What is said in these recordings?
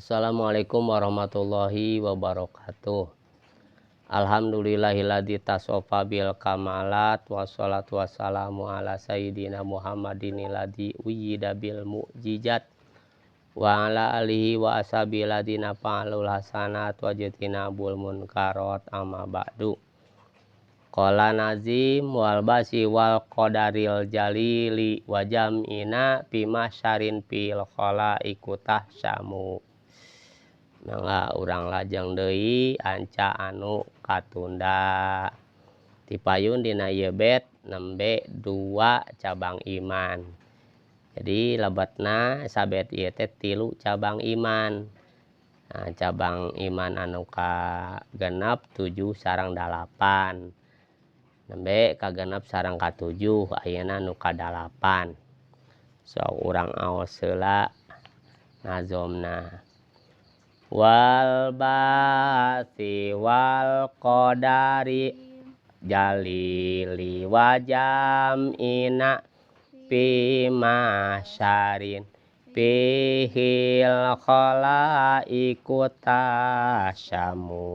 Assalamualaikum warahmatullahi wabarakatuh. Alhamdulillahilladzi tasofa bil kamalat wassalatu wassalamu ala sayyidina Muhammadin alladzi wujida bil mukjizat wa ala alihi wa ashabihi ladzina fa'alul hasanat wa jtinabul munkarat amma ba'du. Qala nazim wal basi wal qadaril jalili wa jam'ina fi mahsyarin fil khalaiqu tahsamu. Mangga urang lajeng deui anca anu katunda. Tipayun dina ieu bet nembe 2 cabang iman. Jadi lebetna sabet ieu teh 3 cabang iman. Nah, cabang iman anu kagenep 7 sareng 8. Nembe kagenep sareng ka7 ayeuna nu ka8. Sok urang aos heula nazomna. Wal ba'si wal qadari jalili wa jam'ina fi masyarin fihil khalaiqu tasyamu.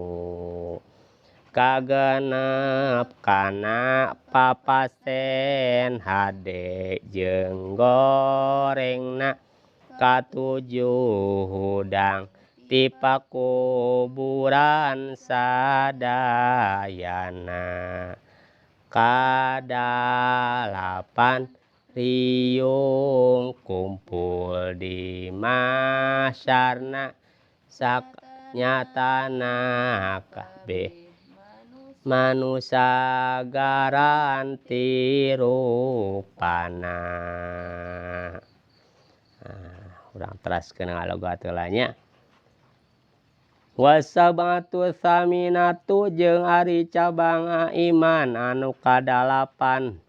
Kagenep kana papasen hade jeung gorengna katujuh hudang ti pakuburan sadayana. Kadalapan riung kumpul di masyarna sak nyatana kabeh manusa garanti rupana. Nah, urang teraskeun ngalogat heula nya. Wasabatu saminatu jeung ari cabang iman anu kadalapan.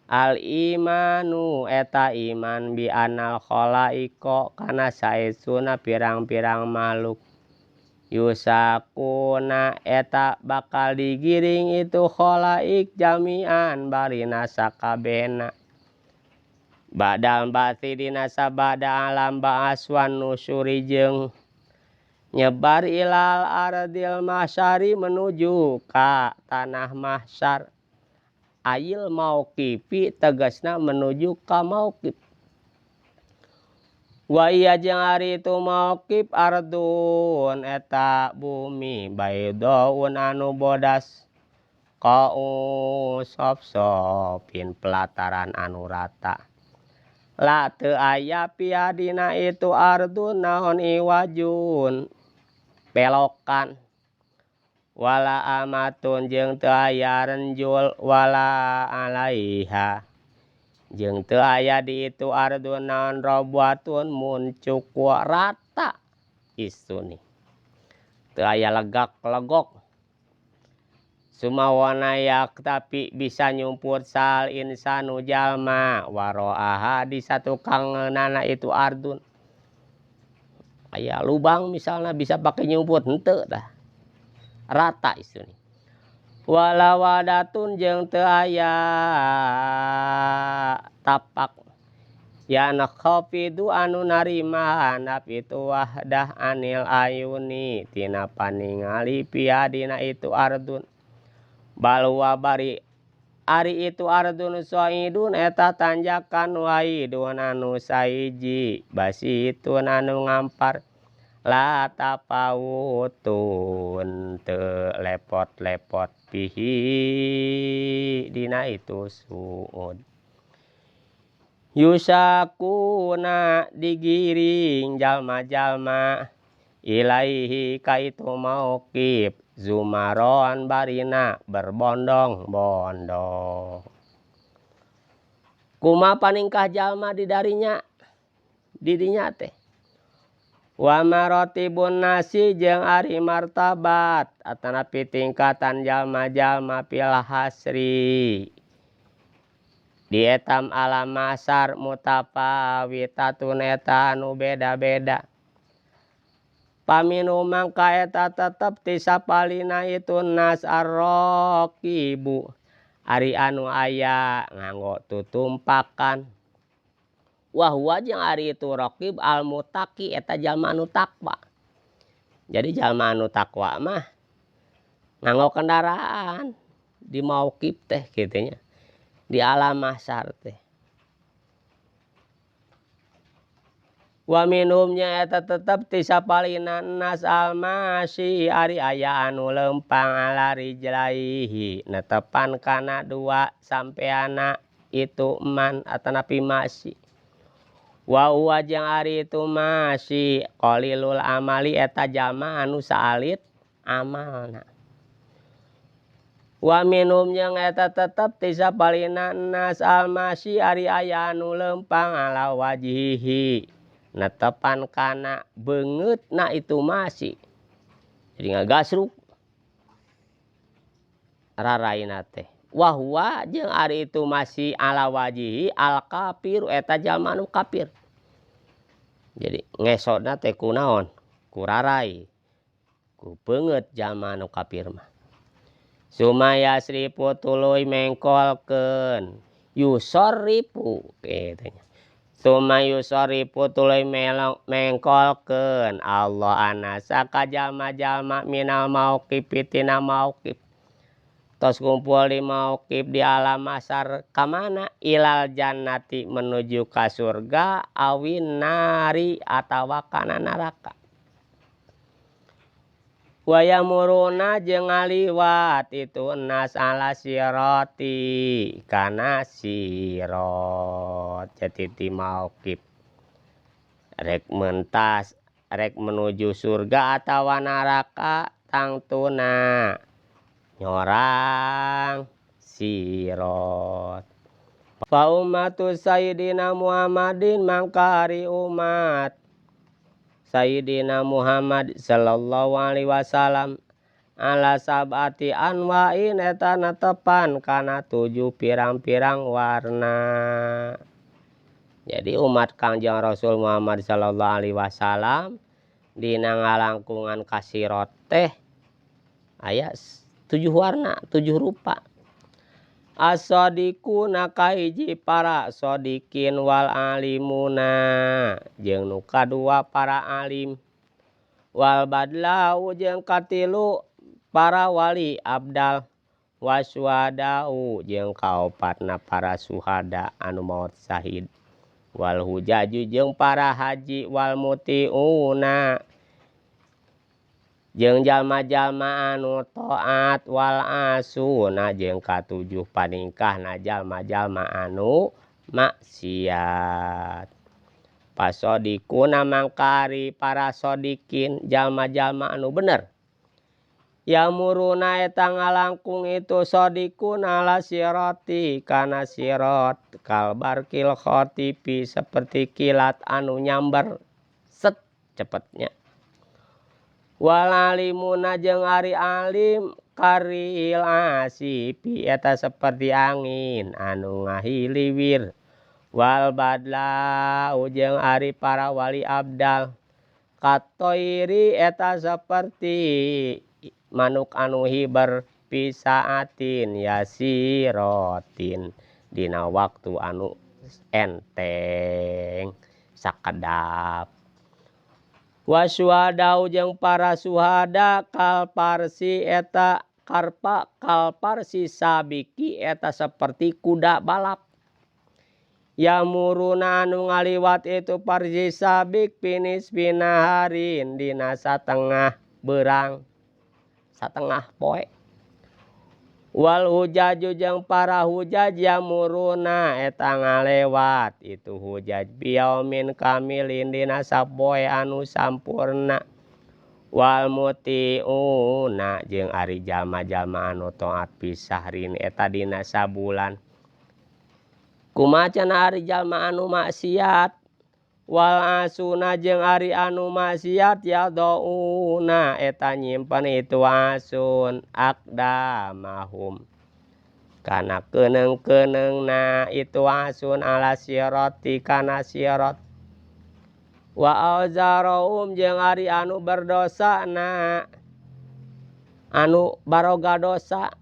Al imanu eta iman bi anal khalaiqa kana saestuna pirang-pirang makhluk. Yusakuna eta bakal digiring itu khalaik jami'an barina sakabehna. Badal ba'si dina sabada alam ba'aswan nusuri jeung nyebar ilal ardil mahsyari menuju ka tanah mahsyar. Ail mauqifi tegasna menuju ka mauqif. Wa iya jeung ari itu mauqif ardun eta bumi baidaun anu bodas qau sop-sopin pelataran anu rata. La teu aya pia dina itu ardun naon iwajun belokan. Wala amatun jeung teu aya renjul wala alaiha jeung teu aya di itu ardun naon robuatun muncuk rata isuni teu aya legak legok. Sumawana yak tapi bisa nyumput sal insanu jalma waroaha di satukangeunana itu ardun. Aya lubang misalna bisa pake nyumput henteu tah. Rata isuni. Wala wadatun jeung teu aya tapak. Ya nakhafidu anu narima handap itu wahdah anil ayuni tina paningali pia dina itu ardun. Balwa bari ari itu ardun soidun eta tanjakan waidun anu saiji basitun anu ngampar. La tapawutun teu lepot-lepot pihi dina itu suud. Yusakuna digiring jalma-jalma ilaihi ka itu mauqif zumaron barina berbondong-bondong. Kumaha paningkah jalma di darinya didinya teh. Wa maratibun nasi jeung ari martabat atanapi tingkatan jalma-jalma fil hasri di etam alam masar mutafawitatun eta anu beda-beda. Paminu mangka eta tetep ti sapalina itu nas arraqibu ari anu aya nganggo tutumpakan. Wa huwa jeung ari itu raqib al muttaqi eta jalma anu takwa. Jadi jalma anu takwa mah nganggo kendaraan di mauqif teh kitu nya, di alam mahsyar teh. Wa minhum nya eta tetep ti sapalihna nas al masyi ari aya anu leumpang ala rijlaihi netepan kana dua sampeanna itu man atanapi masyi. Wa huwa jeung ari itu masyi qalilul amali eta jalma anu saalit amalna. Wa minhum jeung eta tetep ti sapalihna nas al masyi ari aya anu leumpang ala wajhihi netepan kana beungeutna itu masyi. Jadi ngagasruk raraina teh. Wa huwa jeung ari itu masyi ala wajhihi al kafir eta jalma anu kafir. Jadi ngesotna teh ku naon? Ku rarai, ku beungeut jalma anu kafir mah. Sumaya sripu tuluy mengkolkeun yusarrifu kitu nya. Suma yusarrifu tuluy mengkolkeun Allah anasa ka jalma-jalma minal mauqifi tina mauqif. Tos kumpul di mauqif di alam mahsyar ka mana? Ilal jannati menuju ka surga awin nari atawa kana neraka. Wa yamuruna jeung ngaliwat itu nas ala sirati kana sirat. Jadi ti mauqif rek mentas rek menuju surga atawa neraka tangtuna nyorang sirat. Fa ummatu sayyidina Muhammadin mangka ari umat Sayyidina Muhammad sallallahu alaihi wasallam ala sab'ati anwa'in eta netepan kana 7 pirang-pirang warna. Jadi umat Kangjeng Rasul Muhammad sallallahu alaihi wasallam dina ngalangkungan ka sirat teh aya 7 warna, 7 rupa. As-sadiquna kahiji para sadiqin wal alimuna jeung nu kadua para alim wal badlau jeung katilu para wali abdal waswadau jeung kaopatna para suhada anu maot syahid wal hujaju jeung para haji wal mutiuna jeung jalma-jalma anu taat wal asuna jeung katujuh paningkahna jalma-jalma anu maksiat. Pasodikuna mangkari para sodikin jalma-jalma anu bener. Yamuruna eta ngalangkung itu sodikuna ala sirati kana sirat kalbarkil khotifi seperti kilat anu nyamber set cepetnya. Walalimuna jeung ari alim karil asipi eta seperti angin anu ngahiliwir wal badla jeung ari para wali abdal katoiri eta seperti manuk anu hiber pisaatin yasirotin dina waktu anu enteng sakedap. Wasyuhadau jeung para suhada kalparsi eta karpa kalparsi sabiki eta seperti kuda balap. Yamuruna anu ngaliwat itu parsi sabik pinis pinaharin dina satengah berang satengah poe. Wal hujaju jeung para hujaj yamuruna eta ngalewat itu hujaj biyaumin kamilin dina sapoe anu sampurna. Wal mutiuna jeung ari jalma-jalma anu taat pisahrin eta dina sabulan. Kumaha cenah ari jalma anu maksiat? Wal asuna jeung ari anu maksiat yadauna eta nyimpen itu asun akdamahum kana keuneng-keunengna itu asun ala sirati kana sirat. Wa auzarahum jeung ari anu berdosa na anu baroga dosa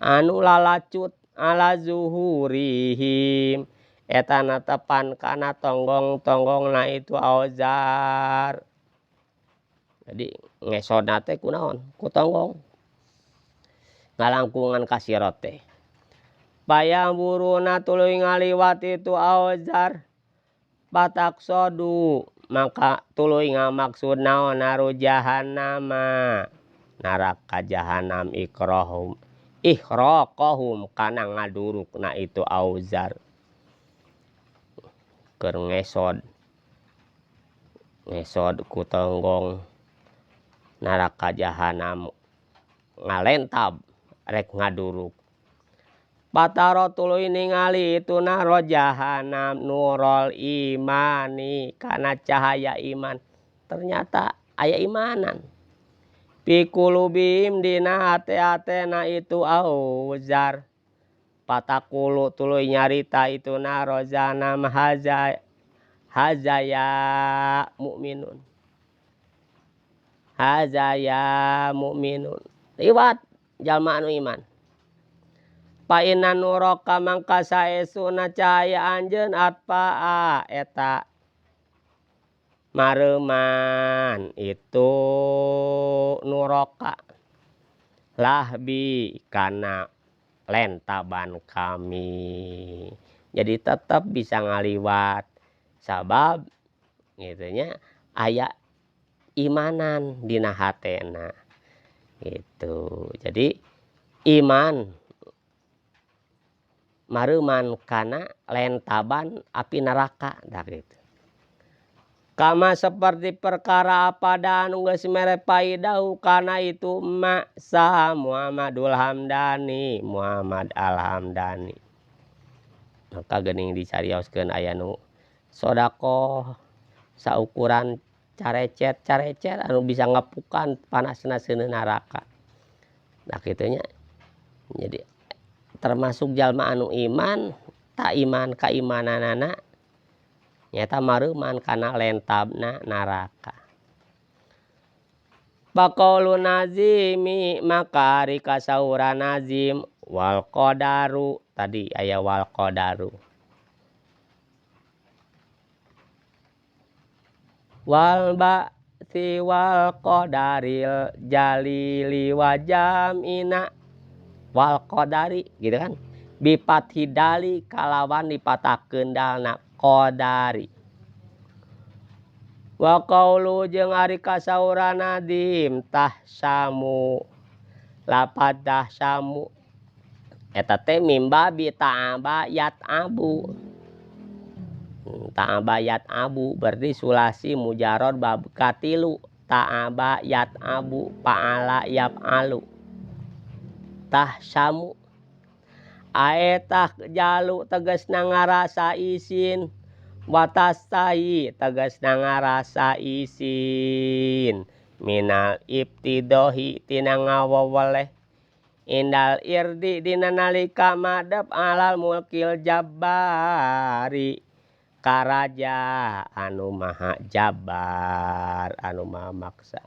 anu lalacut ala zuhurihim Eta netepan kana tonggong-tonggongna itu auzar. Jadi ngesotna teh kunaon ku tonggong ngalangkungan ka sirot teh. Payamburuna tuluy ngaliwat itu auzar pataksodu maka tuluy ngamaksud naon naru jahannama naraka jahanam ikrohum ihroqohum kana ngadurukna itu auzar. Keur ngesot, ngesot ku tonggong naraka jahanam ngalentab rek ngaduruk. Pataro tuluy ningali itu naro jahanam nurul imani kana cahaya iman. Ternyata aya imanan. Fi qulubihim dina hate-hatena itu auzar. Patakulu tuluy nyarita itu naro jahanam haza hazaya mukminun. Hazaya mukminun. Liwat jalma anu iman. Fa inna nuraka mangka saestuna cahaya anjeun atfaa eta mareuman itu nuroka lahbi kana lentaban kami. Jadi tetap bisa ngaliwat sabab kitu nya aya imanan dina hatena gitu. Jadi iman mareuman kana lentaban api neraka tah kitu. Kama seperti perkara apada anu geus mere paidahu kana itu ma saha Muhammadul Hamdani Muhammad Al Hamdani. Maka geuning dicarioskeun aya nu sodaqoh saukuran carecet carecet anu bisa ngepukan panasna seuneu neraka. Nah kitu nya. Jadi termasuk jalma anu iman ta iman kaimananana nyaeta mareuman kana lentabna neraka. Faqaulu nazimi maka ari kasauran nazim wal qadaru tadi aya wal qadaru. Wal ba'si wal qadaril jalili wa jamina wal qadari gitu kan. Bifathidali kalawan dipatahkeun dalna qadari. Wa qaulu jeung ari kasauran nadim tahsamu lapad tahsamu eta teh mimba bi ta'aba yat'abu. Ta'aba yat'abu berarti sulasi mujarad bab katilu ta'aba yat'abu fa'ala yaf'alu tahsamu aetah jalu tegasna ngarasa isin watastahi tegasna ngarasa isin minal ibtidohi tina ngaweweleh indal irdi dina nalika madep alal mulkil jabbari karaja anu maha jabar anu maha maksa.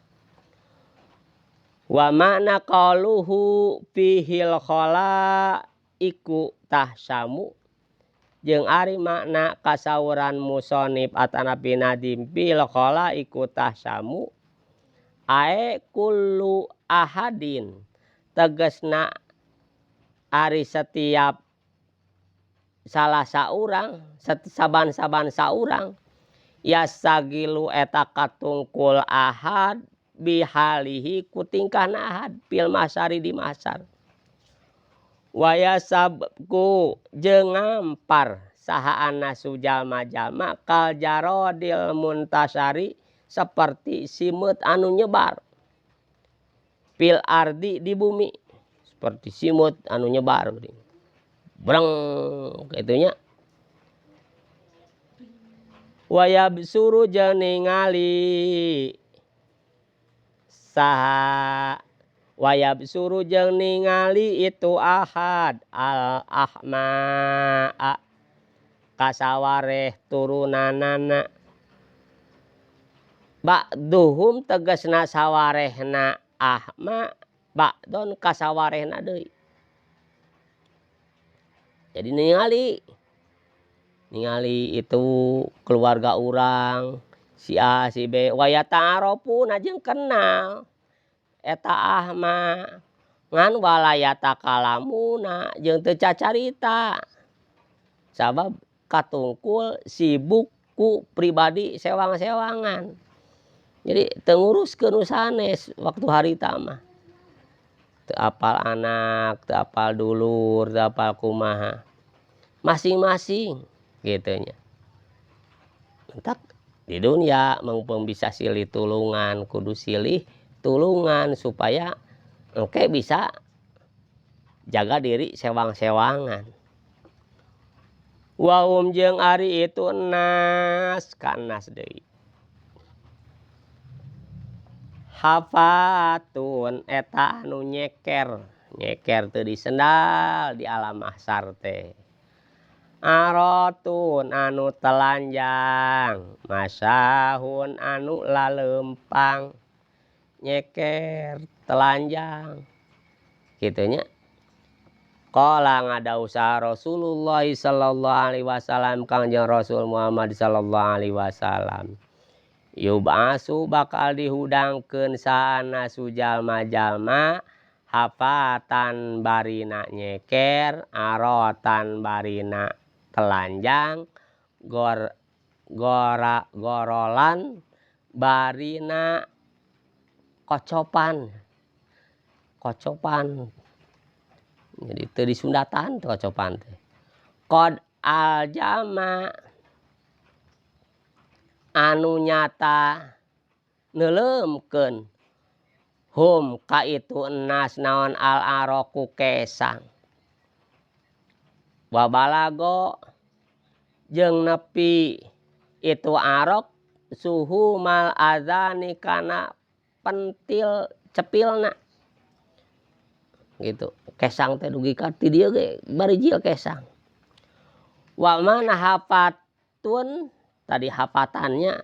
Wa makna qaluhu fihil khala iku tahsamu jeung ari makna kasauran musonib atanapi nadim fil khala iku tahsamu ae kullu ahadin tegasna ari setiap salah saurang saban-saban saurang yasagilu eta katungkul ahad bihalihi ku tingkahna ahad fil masari di masar. Wayasabku jeung ngampar saha anasu jalma-jalma kal jarodil muntasari seperti simeut anu nyebar fil ardi di bumi seperti simeut anu nyebar breng kitu nya. Wayabsuru jeung ningali saha wayabsuru jeung ningali itu ahad al ahmaa kasawareh turunanana ba'duhum tegasna sawarehna ahma ba'don kasawarehna deui. Jadi ningali Ningali itu keluarga urang si A si B waya ta'arofuna jeung kenal eta ah mah ngan wala yatakalamuna jeung teu cacarita sabab katungkul sibuk ku pribadi sewang sewangan jadi teu nguruskeun nu sanes waktu harita mah teu apal anak teu apal dulur teu apal kumaha masing masing kitu nya matak di dunya mangpung bisa silih tulungan kudu silih tulungan supaya engke bisa jaga diri sewang sewangan wahum jeung ari itu nas ka nas deui hafatun eta anu nyeker nyeker teu disendal di alam mahsyar teh arotun anu telanjang masahun anu laleumpang nyeker telanjang kitu nya qala ngadawuh saha rasulullahi shallallahu alaihi wasallam kangjeng rasul muhammad shallallahu alaihi wasallam yub'atsu bakal dihudangkeun saha annasu jalma jalma hafatan barina nyeker arotan barina telanjang gorolan barina kocopan kocopan jadi teu disundatan kocopan teh qad aljama anu nyata neuleumkeun hum ka itu enas naon al aroku kesang wabalago jeung nepi itu arok suhu mal adzani kana pentil cepilna gitu kesang teh dugi ka ti dieu ge barijil kesang wa mana hafatun tadi hafatannya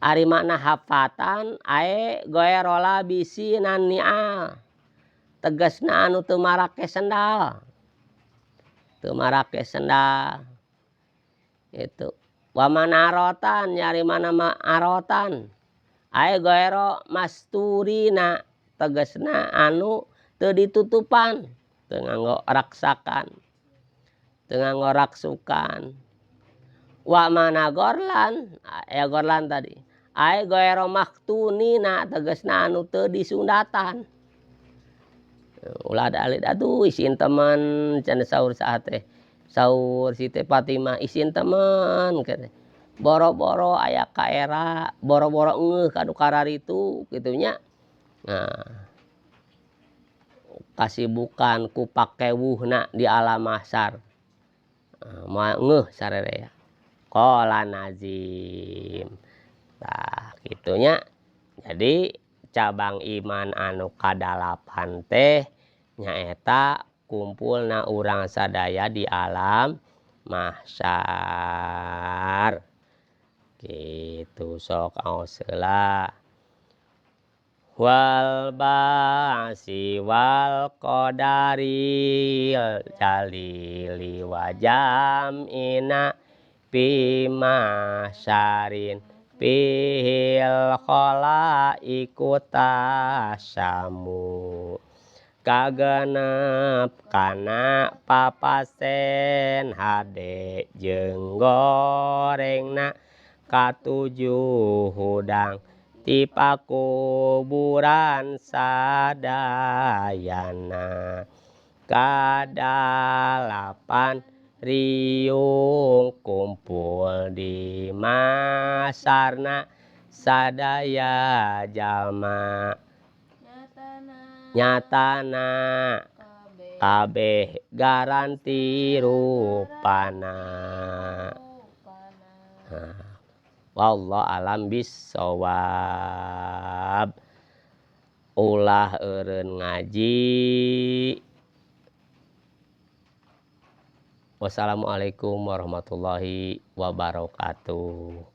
ari makna hafatan ae goerola bisinan ni'al tegasna anu teu marake sendal teu marake sendal itu wa mana arotan nyari mana ma arotan ae goero masturina tegasna anu teu ditutupan teu nganggo raksakan teu nganggo raksukan wa mana gorlan ya gorlan tadi ae goero maktunina tegasna anu teu disundatan ulah da alit atuh isin teman cenah saur saha teh saur Siti Fatimah isin teman boro boro aya kaera boro boro engeuh ka nu kararitu kitu nya nah kasibukan ku pakewuhna di alam mahsyar moal engeuh sarerea qala nazim tah kitu nya jadi cabang iman anu kadalapan teh nyaeta kumpulna urang sadaya di alam mahsyar kitu sok aos heula wal ba'si wal qadaril jalili wa jam'ina fi mahsyarin fihil khalaiqu tasamu kagenep kana papasen hade jeung gorengna katujuh hudang ti pakuburan sadayana kadalapan riung kumpul di mahsyarna sadaya jalma nyatana kabeh garanti rupana wallahu alam bissawab ulah eureun ngaji. Wassalamualaikum warahmatullahi wabarakatuh.